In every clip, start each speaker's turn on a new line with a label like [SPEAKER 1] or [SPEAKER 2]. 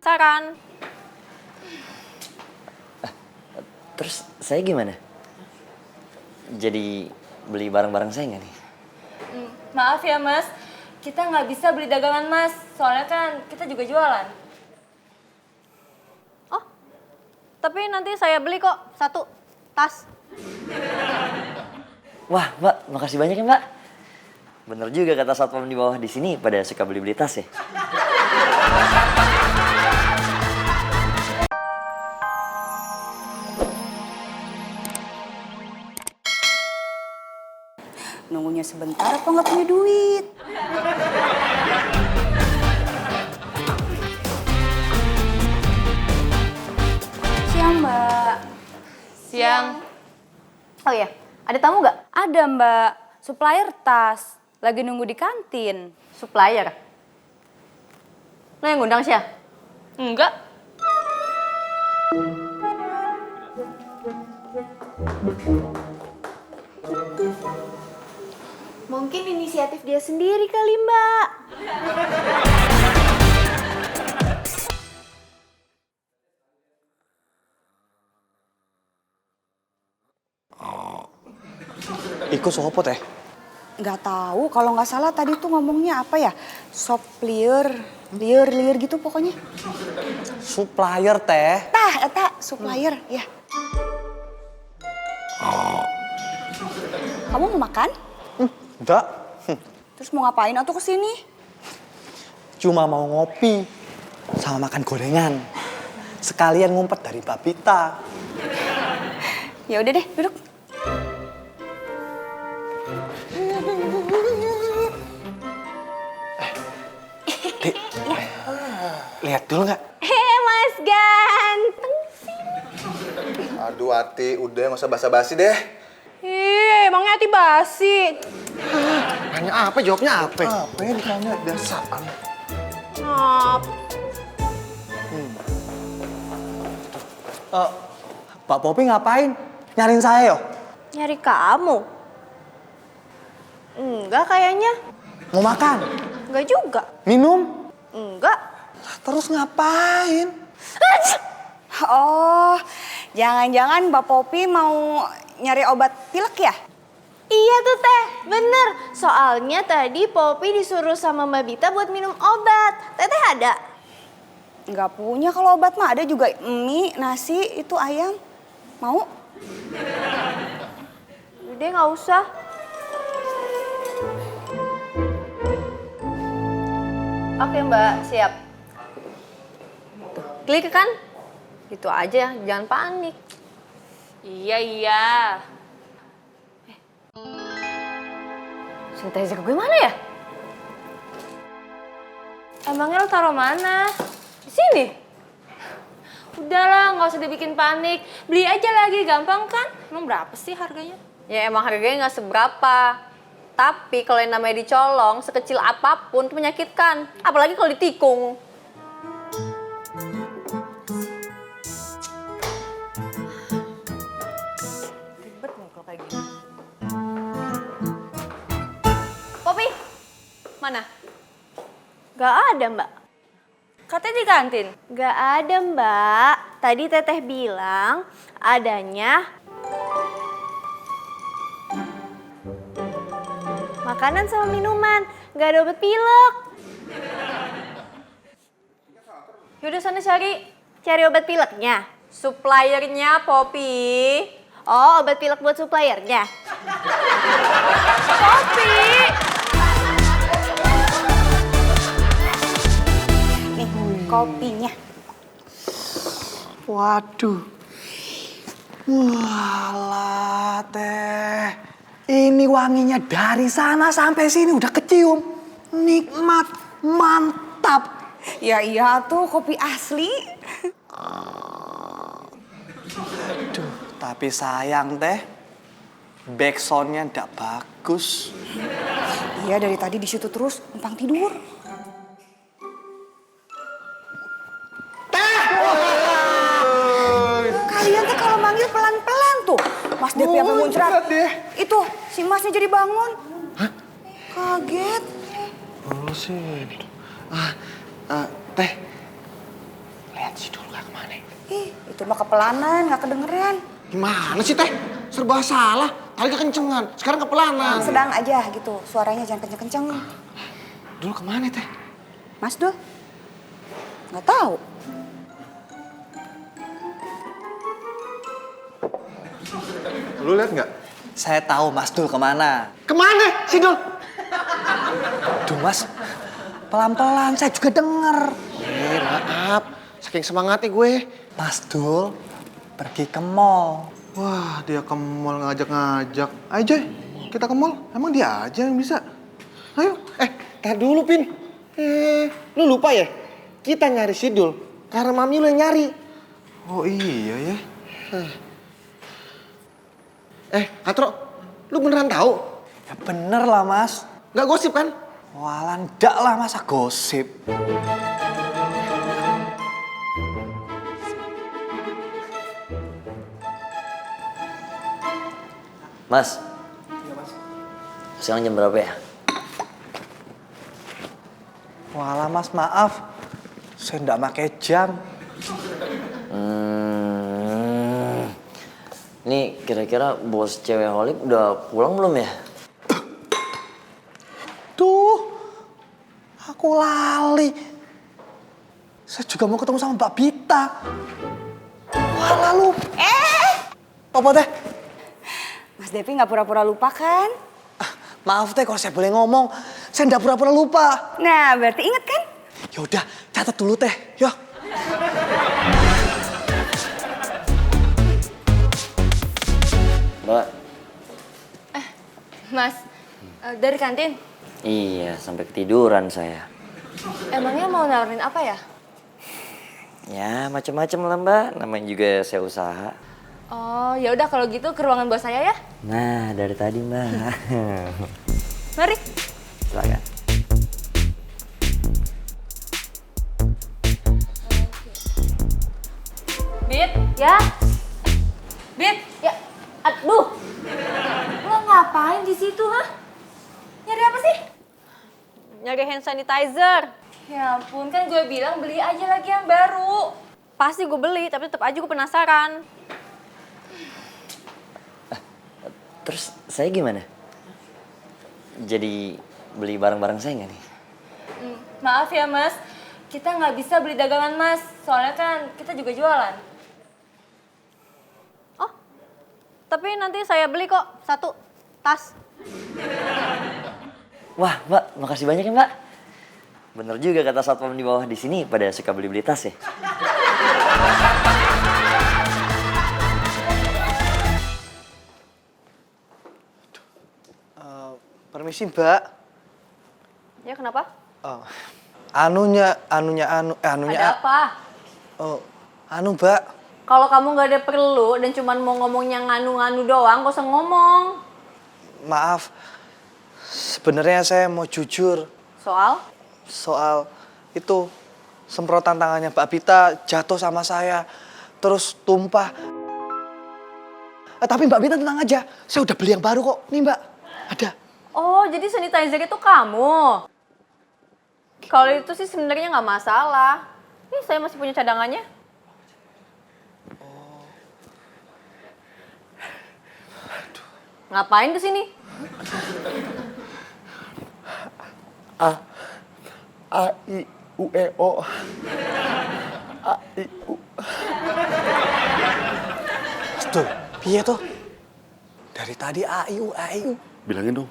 [SPEAKER 1] pacaran.
[SPEAKER 2] Terus saya gimana? Jadi beli barang-barang saya nggak nih?
[SPEAKER 1] Maaf ya mas, kita nggak bisa beli dagangan mas. Soalnya kan kita juga jualan.
[SPEAKER 3] Oh, tapi nanti saya beli kok 1 tas.
[SPEAKER 2] Wah, Mbak, makasih banyak ya, Mbak. Bener juga kata satpam di bawah di sini pada suka beli-beli tas ya.
[SPEAKER 4] Nunggunya sebentar apa nggak punya duit? Siang, Mbak.
[SPEAKER 3] Siang. Oh iya, ada tamu nggak?
[SPEAKER 4] Ada, Mbak. Supplier tas. Lagi nunggu di kantin.
[SPEAKER 3] Supplier. Lo yang ngundang sih ya?
[SPEAKER 1] Enggak.
[SPEAKER 5] Mungkin inisiatif dia sendiri kali, Mbak.
[SPEAKER 6] Iku sopo teh?
[SPEAKER 4] Nggak tahu, kalau nggak salah tadi tuh ngomongnya apa ya? Supplier, liar gitu pokoknya.
[SPEAKER 6] Supplier teh.
[SPEAKER 4] Eta supplier, ya. Kamu mau makan?
[SPEAKER 6] Enggak.
[SPEAKER 4] Terus mau ngapain atau kesini?
[SPEAKER 6] Cuma mau ngopi sama makan gorengan. Sekalian ngumpet dari Babita.
[SPEAKER 4] Ya udah deh, duduk.
[SPEAKER 6] Dik, lihat dulu nggak?
[SPEAKER 5] Mas ganteng.
[SPEAKER 7] Aduh Ati, udah nggak usah basa-basi deh.
[SPEAKER 3] Ih, emangnya hati basi.
[SPEAKER 7] Nanya apa, jawabnya apa? Apa yang ditanya dasar?
[SPEAKER 6] Pak Popi ngapain? Nyariin saya yo?
[SPEAKER 5] Nyari kamu? Enggak kayaknya.
[SPEAKER 6] Mau makan?
[SPEAKER 5] Enggak juga.
[SPEAKER 6] Minum?
[SPEAKER 5] Enggak.
[SPEAKER 6] Terus ngapain?
[SPEAKER 4] Oh, jangan-jangan Mbak Popi mau nyari obat pilek ya?
[SPEAKER 5] Iya tuh Teh, bener. Soalnya tadi Popi disuruh sama Mbak Bita buat minum obat. Teteh ada?
[SPEAKER 4] Nggak punya, kalau obat mah ada juga mie, nasi, itu ayam. Mau?
[SPEAKER 5] Udah nggak usah.
[SPEAKER 3] Oke Mbak, siap. Tuh, klik kan? Gitu aja, jangan panik.
[SPEAKER 1] Iya.
[SPEAKER 3] Sanitizer gue mana ya?
[SPEAKER 1] Emangnya lo taruh mana?
[SPEAKER 3] Di sini.
[SPEAKER 1] Udahlah, nggak usah dibikin panik. Beli aja lagi, gampang kan? Emang berapa sih harganya?
[SPEAKER 3] Ya emang harganya nggak seberapa. Tapi kalau yang namanya dicolong, sekecil apapun itu menyakitkan. Apalagi kalau ditikung. Ribet nih kalau kayak gini. Popi, mana?
[SPEAKER 5] Gak ada Mbak.
[SPEAKER 1] Katanya di kantin.
[SPEAKER 5] Gak ada Mbak. Tadi Teteh bilang adanya makanan sama minuman. Gak ada obat pilek.
[SPEAKER 3] Yaudah sana cari.
[SPEAKER 5] Cari obat pileknya.
[SPEAKER 3] Suppliernya Popi.
[SPEAKER 5] Oh, obat pilek buat suppliernya.
[SPEAKER 4] Nih, kopinya.
[SPEAKER 6] Waduh. Walah teh. Ini wanginya dari sana sampai sini udah kecium. Nikmat, mantap.
[SPEAKER 4] Ya iya tuh, kopi asli.
[SPEAKER 6] Aduh, tapi sayang teh. Backsoundnya ndak bagus.
[SPEAKER 4] Iya, dari tadi di situ terus, numpang tidur. Kalian tuh kalau manggil pelan-pelan tuh. Mas Devi sampai muncrat. Itu, si Masnya jadi bangun. Hah? Kaget.
[SPEAKER 7] Bullshit. Teh,
[SPEAKER 4] Ih, itu mah kepelanan, nggak kedengeran.
[SPEAKER 7] Gimana sih teh? Serba salah. Tadi kekencengan, sekarang kepelanan.
[SPEAKER 4] Sedang aja gitu, suaranya jangan kenceng-kenceng.
[SPEAKER 7] Dul kemana teh?
[SPEAKER 4] Mas Dul? Nggak tahu.
[SPEAKER 7] Lu lihat nggak?
[SPEAKER 6] Saya tahu Mas Dul kemana.
[SPEAKER 7] Kemana si Dul?
[SPEAKER 6] Duh Mas, pelan-pelan saya juga denger.
[SPEAKER 7] Maaf. Saking semangatnya gue.
[SPEAKER 6] Mas Dul pergi ke mall.
[SPEAKER 7] Wah, dia ke mall ngajak-ngajak. Ayo Joy, kita ke mall. Emang dia aja yang bisa. Ayo. Tar dulu Pin. Lu lupa ya? Kita nyari si Dul karena mami lu yang nyari. Oh iya ya. Katro, lu beneran tahu?
[SPEAKER 6] Ya bener lah Mas.
[SPEAKER 7] Nggak gosip kan?
[SPEAKER 6] Walah ndak lah masa gosip.
[SPEAKER 2] Mas. Sekarang jam berapa ya?
[SPEAKER 6] Walah Mas maaf, saya ndak pakai jam.
[SPEAKER 2] Ini kira-kira bos cewek holik udah pulang belum ya?
[SPEAKER 6] Tuh, aku lali. Saya juga mau ketemu sama Mbak Bita. Wah lalu. Apa teh?
[SPEAKER 4] Mas Devi nggak pura-pura lupa kan?
[SPEAKER 6] Maaf teh kalau saya boleh ngomong, saya ndak pura-pura lupa.
[SPEAKER 4] Nah, berarti inget kan?
[SPEAKER 6] Yaudah, catat dulu teh, yuk.
[SPEAKER 2] Mbak.
[SPEAKER 1] Mas, dari kantin.
[SPEAKER 2] Iya, sampai ketiduran saya.
[SPEAKER 1] Emangnya mau nawarin apa ya?
[SPEAKER 2] Ya, macam-macam lah Mbak. Namanya juga saya usaha.
[SPEAKER 1] Oh, ya udah kalau gitu ke ruangan bos saya ya.
[SPEAKER 2] Nah, dari tadi Mbak.
[SPEAKER 1] Mari.
[SPEAKER 2] Silakan.
[SPEAKER 1] Bit,
[SPEAKER 3] Ya,
[SPEAKER 1] Bit,
[SPEAKER 3] ya, aduh.
[SPEAKER 1] lo ngapain di situ, hah? Nyari apa sih?
[SPEAKER 3] Nyari hand sanitizer.
[SPEAKER 1] Ya ampun, kan gue bilang beli aja lagi yang baru.
[SPEAKER 3] Pasti gue beli, tapi tetap aja gue penasaran.
[SPEAKER 2] Terus saya gimana? Jadi beli barang-barang saya nggak nih?
[SPEAKER 1] Maaf ya mas, kita nggak bisa beli dagangan mas. Soalnya kan kita juga jualan.
[SPEAKER 3] Oh, tapi nanti saya beli kok 1 tas.
[SPEAKER 2] Wah Mbak, makasih banyak ya Mbak. Bener juga kata satpam di bawah di sini pada suka beli-beli tas ya.
[SPEAKER 6] Permisi Mbak.
[SPEAKER 3] Ya kenapa?
[SPEAKER 6] Anunya.
[SPEAKER 3] Ada apa?
[SPEAKER 6] Oh, Mbak.
[SPEAKER 3] Kalau kamu nggak ada perlu dan cuman mau ngomongnya nganu-nganu doang, gak usah ngomong.
[SPEAKER 6] Maaf. Sebenarnya saya mau jujur
[SPEAKER 3] Soal?
[SPEAKER 6] itu semprotan tangannya Mbak Bita jatuh sama saya terus tumpah. Tapi Mbak Bita tenang aja, saya udah beli yang baru kok. Nih Mbak, ada.
[SPEAKER 3] Oh, jadi sanitizer itu kamu? Kalau itu sih sebenarnya nggak masalah. Nih saya masih punya cadangannya. Ngapain kesini?
[SPEAKER 7] A-I-U-E-O. A-I-U.
[SPEAKER 6] Tuh, piye tuh? Dari tadi AIU.
[SPEAKER 7] Bilangin dong,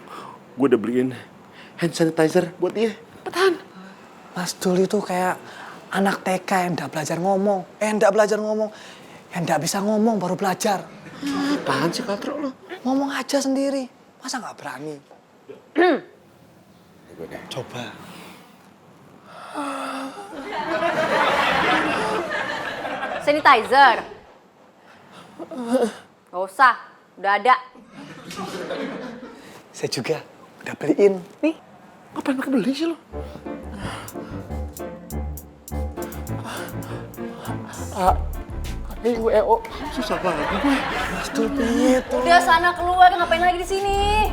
[SPEAKER 7] gue udah beliin hand sanitizer buat dia. Petan.
[SPEAKER 6] Mas Dul itu kayak anak TK yang nggak belajar ngomong. Yang nggak bisa ngomong baru belajar.
[SPEAKER 7] Apaan sih Katro lo?
[SPEAKER 6] Ngomong aja sendiri. Masa nggak berani? Coba.
[SPEAKER 3] Sanitizer? Gak usah, udah ada.
[SPEAKER 6] Saya juga udah beliin. Nih.
[SPEAKER 7] Ngapain pakai beli sih lo? A-I-U-E-O. Susah banget gue.
[SPEAKER 6] Mas Dul piye tuh?
[SPEAKER 3] Udah sana keluar, ngapain lagi di sini?